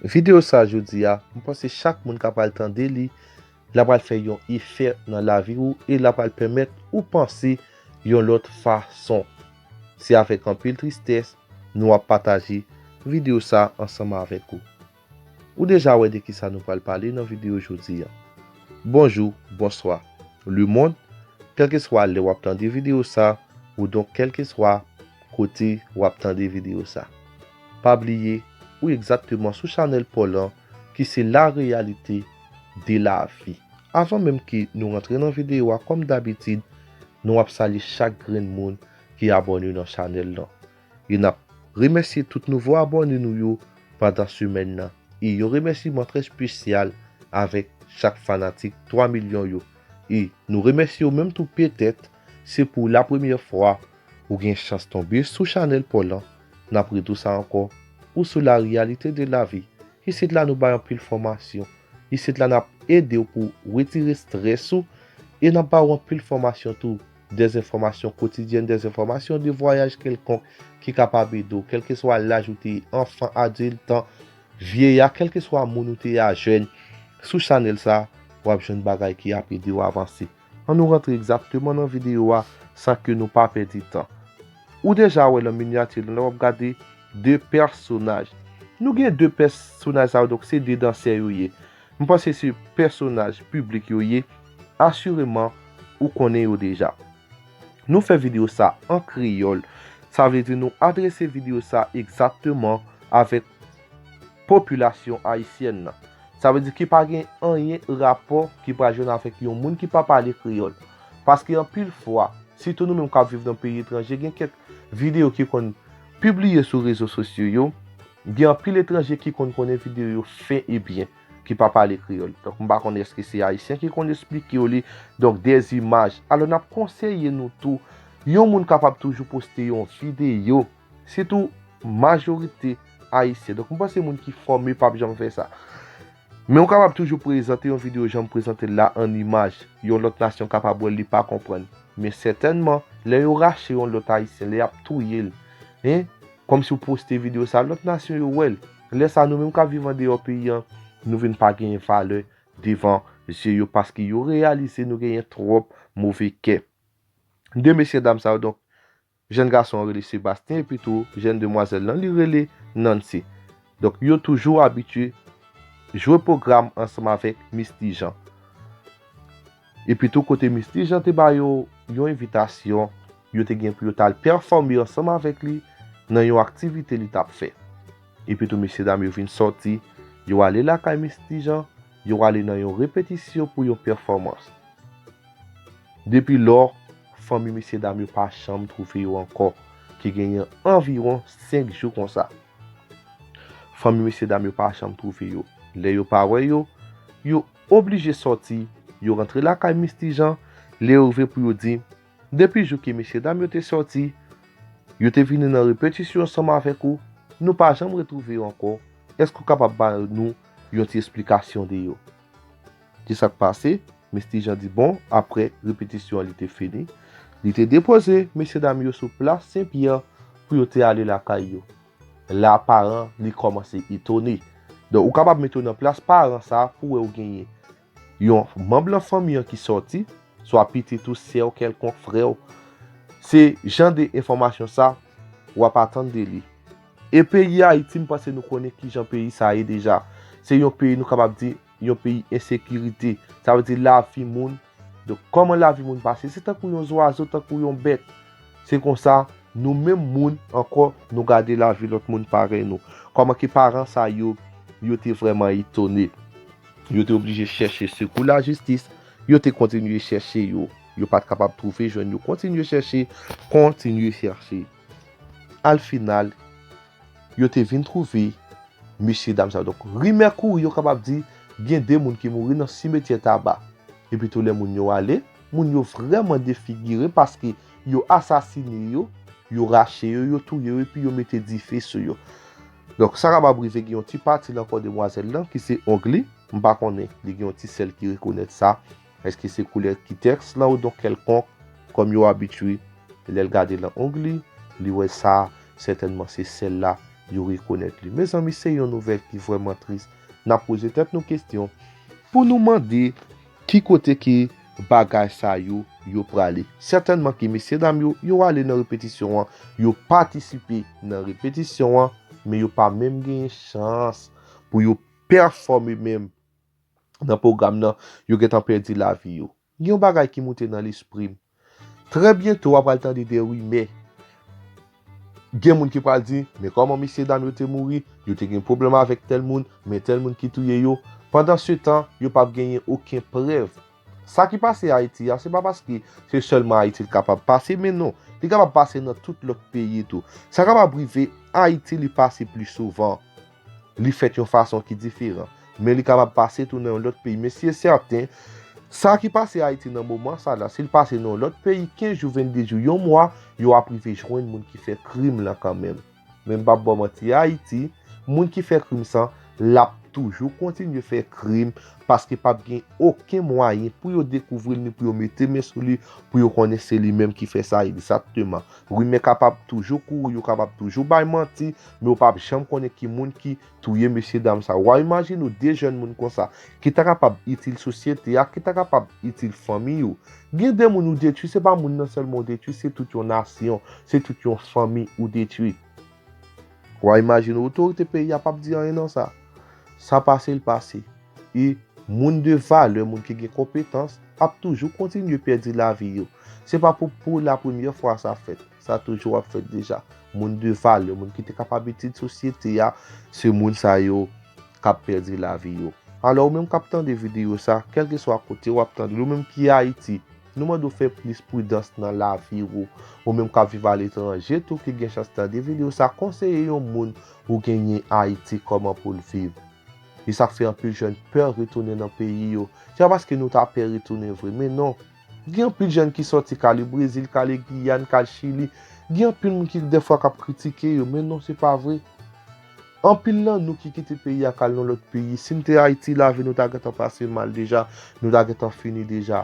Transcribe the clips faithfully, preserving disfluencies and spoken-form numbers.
Videyo sa jodi a, m panse chak moun k ap pral tande li, l ap pral fè yon efè nan lavi ou e l ap pral pèmèt ou panse yon lòt fason. Se avèk anpil tristès nou ap pataje videyo sa ansanm avèk ou. Ou deja wè de kisa nou pral pale nan videyo jodi a. Bonjou, bonswa, lemonn, kèlkeswa lè w ap tande videyo sa, ou donk kèlkeswa kote w ap tande videyo sa. Pa bliye, ou egzakteman sou chanèl pa w lan, ki se la réalité de la vie. Avan menm ke nou rantre nan videyo a, kòm dabitid, nou ap salye chak grenn moun ki abòne nan chanèl lan. E n ap remèsye tout nouvo abòne nou yo pandan semèn nan. E yon remèsiman trè espesyal avèk chak fanatik twa milyon yo. E nou remèsye w menm tou petèt, se pou la premyè fwa ou gen chans tonbe sou chanèl pa w lan. N ap redi w sa ankò, ou sou la réalité de la vie. Isit la nou bay anpil fòmasyon. Isit la n ap ede w pou w retire estrès ou e n ap ba w anpil fòmasyon tou, dèzenfòmasyon kotidyèn, dèzenfòmasyon de vwayaj kèlkonk ki kapab ede w, kèlkeswa laj ou te ye, anfan, adiltan, vyeya, kèlkeswa moun ou te ye a, jèn. Sou chanèl sa, w ap jwenn bagay ki ap ede w avanse. Ann nou rantre egzakteman nan videyo a san ke nou pa pèdi tan. Ou deja wè nan minyati lan, lè w ap gade de pèsonaj. Nou gen de pèsonaj sa yo, donk se de dansè yo ye. M panse se pèsonaj piblik yo ye. Asireman, ou konnen yo deja. Nou fè videyo sa an kreyòl. Sa vle di nou adrese videyo sa egzakteman avèk popilasyon ayisyèn nan. Sa vle di ki pa gen anyen rapò ki pral jwenn avèk yon moun ki pa pale kreyòl. Paske anpil fwa, sitou nou menm k ap viv nan peyi etranje, gen kèk videyo ki konn pibliye sou rezo sosyo yo, gen anpil etranje ki konn konnen videyo yo fen e byen, ki pa pale kreyòl. Donk, m pa konnen èske se ayisyen ki konn esplike yo li, donk, dèzimaj. Alò, n ap konseye nou tou, yon moun kapab toujou poste yon videyo, sitou majorite ayisyen. Donk, m panse moun ki fòme p ap janm fè sa. Men ou kapab toujou prezante yon videyo jan m prezante l la an imaj. Yon lòt nasyon kapab wè l, li pa konprann. Men sètènman, lè yo rache yon lòt ayisyen, lè y ap touye l, en, kòmsi w poste videyo sa, lòt nasyon yo wè l. Lè sa, nou menm k ap viv andeyò peyi an, nou vin pa genyen valè devan zye yo paske yo reyalize nou genyen twòp move kè. De mesye dam sa yo, donk, jèn gason an rele Sebastien, epi tou jèn demwazèl lan, li rele Nancy. Donk, yo toujou abitye jwe pwogram ansanm avèk Misty Jean. Epi tou, kote Misty Jean te ba yo yon envitasyon, yo te gen pou yo t al pèfòme ansanm avèk li nan yon aktivite li t ap fè. Epi tou, mesye dam yo vin sòti, yo ale lakay Misty Jean, yo ale nan yon repetisyon pou yon pèfòmans. Depi lò, fanmi mesye dam yo pa janm twouve yo ankò, ki genyen anviwon senk jou konsa. Fanmi mesye dam yo pa janm twouve yo. Lè yo pa wè yo, yo oblije sòti, yo rantre lakay Misty Jean, lè yo rive pou yo di, depi jou ke mesye dam yo te sòti, yo te vini nan repetisyon ansanm avèk ou, nou pa janm retwouve yo ankò. Èske w kapab ba nou yon ti esplikasyon de yo? Di sa k pase, Misty Jean di bon, apre repetisyon an li te fini, li te depoze mesye dam yo sou plas Sen Pyè pou yo te ale lakay yo. La, paran li kòmanse etone. Donk, ou kapab mete w nan plas paran sa pou wè ou genyen yon manm nan fanmi an ki sòti, swa pitit ou, sè w kèlkonk, frè w. Se jan de enfòmasyon sa w ap atann de li. E peyi Ayiti, m panse nou konnen kijan peyi sa ye deja. Se yon peyi, nou kapab di, yon peyi ensekirite. Sa vle di lavi moun. Donk, kòman lavi moun pase? Se tankou yon zwazo, tankou yon bèt. Se konsa, nou menm moun ankò, nou gade lavi lòt moun parèy nou. Kòman ke paran sa yo, yo te vrèman etone. Yo te oblije chèche sekou lajistis, yo te kontinye chèche yo. Yo pa t kapab twouve, jwenn yo, kontinye chèche, kontinye chèche. Al final, yo te vin twouve mesye dam sa yo. Donk, rimè kouri, yo kapab di, gen de moun ki mouri nan simetyè Taba. Epi tou, lè moun yo ale, moun yo vrèman defigire paske yo asasine yo, yo rache yo, yo touye yo, epi yo mete dife sou yo. Donk, sa kapab rive gen yon ti pati nan kò demwazèl lan ki se ong li. M pa konnen, li gen yon ti sèl ki rekonèt sa. Èske se koulè kitèks lan ou donk kèlkonk, kòm yo abitye, lè l gade nan ong li, li wè sa, sètènman se sèl la yo rekonèt li. Mezanmi, se yon nouvèl ki vrèman tris. N ap poze tèt nou kesyon pou nou mande ki kote ke bagay sa yo, yo prale. Sètènman ke mesye dam yo, yo ale nan repetisyon an, yo patisipe nan repetisyon an, men yo pa menm genyen chans pou yo pèfòme menm nan pwogram nan, yo gentan pèdi lavi yo. Gen yon bagay ki moute nan lespri m. Trè byento, w ap pral tande de rimè. Gen moun ki pral di, men kòman mesye dam yo te mouri, yo te gen pwoblèm avèk tèl moun, men tèl moun ki touye yo. Pandan se tan, yo p ap genyen okenn prèv. Sa ki pase Ayiti a, se pa paske se sèlman Ayiti l kapab pase, men non, li kapab pase nan tout lòt peyi tou. Sa kapab rive Ayiti, li pase pli souvan. Li fèt yon fason ki diferan. Men li kapab pase tou nan yon lòt peyi. Men si e sèten, sa ki pase Ayiti nan moman sa la, si l pase nan yon lòt peyi, kenz jou, vennde jou, yon mwa, yo ap rive jwenn moun ki fè krim lan kanmenm. Men m p ap ba w manti, Ayiti, moun ki fè krim sa, l ap toujou kontinye fè krim, paske p ap gen okenn mwayen pou yo dekouvri l, ni pou yo mete men sou li, pou yo konnen se li menm ki fè sa egzakteman. Rimè kapab toujou kouri, yo kapab toujou bay manti, men yo p ap janm konnen ki moun ki touye mesye dam sa. W a imajine w de jèn moun konsa, ki ta kapab itil sosyete a, ki ta kapab itil fanmi yo. Gen de moun ou detwi, se pa moun nan sèlman ou detwi, se tout yon nasyon, se tout yon fanmi ou detwi. W a imajine w otorite peyi a p ap di anyen nan sa. Sa pase, l pase. E moun de valè, moun ki gen konpetans, ap toujou kontinye pèdi lavi yo. Se pa pou, pou la premyè fwa sa fèt. Sa toujou ap fèt deja. Moun de valè, moun ki te kapab itil sosyete a, se moun sa yo k ap pèdi lavi yo. Alò, ou menm k ap tande videyo sa, kèlkeswa kote w ap tande l, ou menm ki Ayiti, nou mande w fè plis pridans nan lavi w. Ou menm k ap viv aletranje tou, ki gen chans tande videyo sa, konseye yon moun ou genyen Ayiti kòman pou l viv. E sa k fè anpil jèn pè retounen nan peyi yo. Se pa paske nou ta pè retounen vre, men non. Gen anpil jèn ki sòti k ale Brezil, k ale Giyàn, k al Chili. Gen anpil moun ki dèfwa k ap kritike yo, men non, se pa vre. Anpil nan nou ki kite peyi a k al nan lòt peyi, si n te Ayiti, lavi nou ta gentan pase mal deja, nou ta gentan fini deja.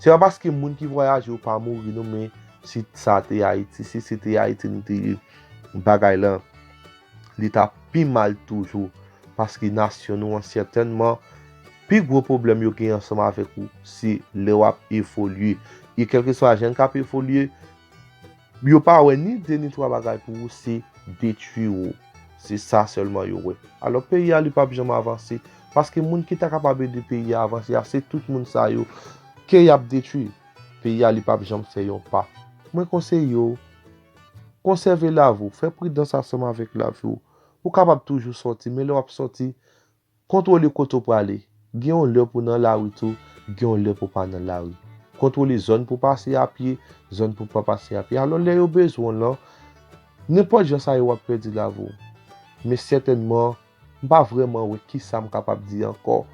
Se pa paske moun ki vwayaje yo pa mouri non, men si sa te Ayiti, si se te Ayiti nou te ye, bagay lan, li t ap pi mal toujou. Paske nasyon nou an, sètènman, pi gwo pwoblèm yo gen ansanm avèk ou, se lè w ap evolye. E kèlkeswa jan k ap evolye, yo pa wè ni de ni twa bagay pou ou, se detwi ou. Se sa sèlman yo wè. Alò, peyi a, li p ap janm avanse. Paske moun ki ta kapab ede peyi a avanse a, se tout moun sa yo ke y ap detwi. Peyi a, li p ap janm fè yon pa. Mwen konseye w, konsève lavi w, fè pridans ansanm avèk lavi w. Ou kapab toujou sòti, men lè w ap sòti, kontwole kote w prale. Gen yon lè pou w nan lari tou, gen yon lè pou w pa nan lari. Kontwole zòn pou w pase a pye, zòn pou w pa pase a pye. Alò, lè yo bezwen w lan, nenpòt jan sa ye, w ap pèdi lavi w. Men sètènman, m pa vrèman wè kisa m kapab di ankò.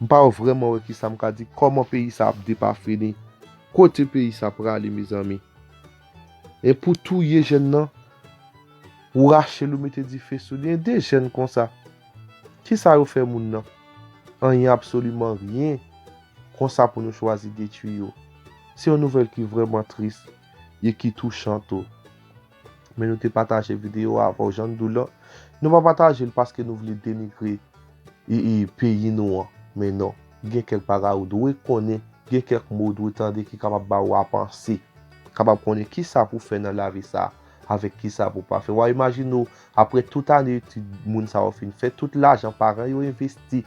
M pa vrèman wè kisa m ka di, kòman peyi sa ap depafini, kote peyi sa prale, mezanmi. E pou touye jèn nan, ou rache l, ou mete dife sou li. E de jèn konsa, kisa yo fè moun nan? Anyen, absoliman ryen. Konsa pou nou chwazi detwi yo. Se yon nouvèl ki vrèman tris e ki touchan tou. Men nou te pataje videyo a avè w, jan n di w lan. Nou pa pataje l paske nou vle denigre e, e, peyi nou an. Men non, gen kèk bagay ou dwe konnen, gen kèk mo ou dwe tande ki kapab ba w a panse. Kapab konnen kisa pou fè nan lavi sa, avèk kisa pou pa fè. W a imajine w, apre tout ane etid moun sa yo fin fè, tout lajan paran yo envesti,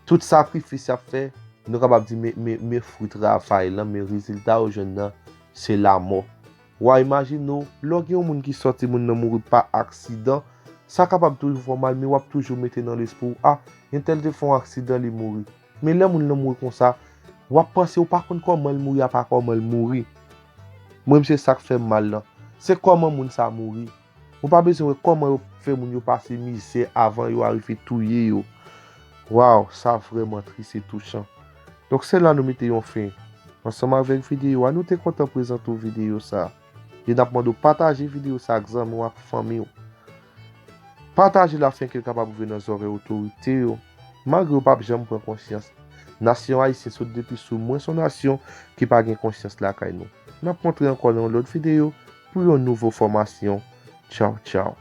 tout sakrifis y ap fè, nou kapab di, men, men, men fwi travay lan, men rezilta yo jwenn nan, se lanmò. W a imajine w, lè w gen yon moun ki sòti, moun nan mouri pa aksidan, sa kapab toujou fè w mal, men w ap toujou mete nan lespri w, a, entèl te fè yon aksidan, li mouri. Men lè moun nan mouri konsa, w ap panse, ou pa konn kòman l mouri, apa kòman l mouri. Mwen menm, se sa k fè m mal lan. Se kòman moun sa mouri. Ou pa bezwen wè kòman yo fè moun yo pase mizè avan yo arive touye yo. Waw, sa vrèman tris e touchan. Donk, se la nou mete yon fen ansanm avèk videyo a. Nou te kontan prezante w videyo sa. E n ap mande w pataje videyo sa ak zanmi w, ak fanmi w. Pataje l afenke l kapab rive nan zòrèy otorite yo. Malgre yo p ap janm pran konsyans, nasyon ayisyen sot depi sou mwens yon nasyon ki pa gen konsyans lakay nou. N ap montre ankò nan yon lòt videyo pou yon nouvo fòmasyon. Tchaw, tchaw.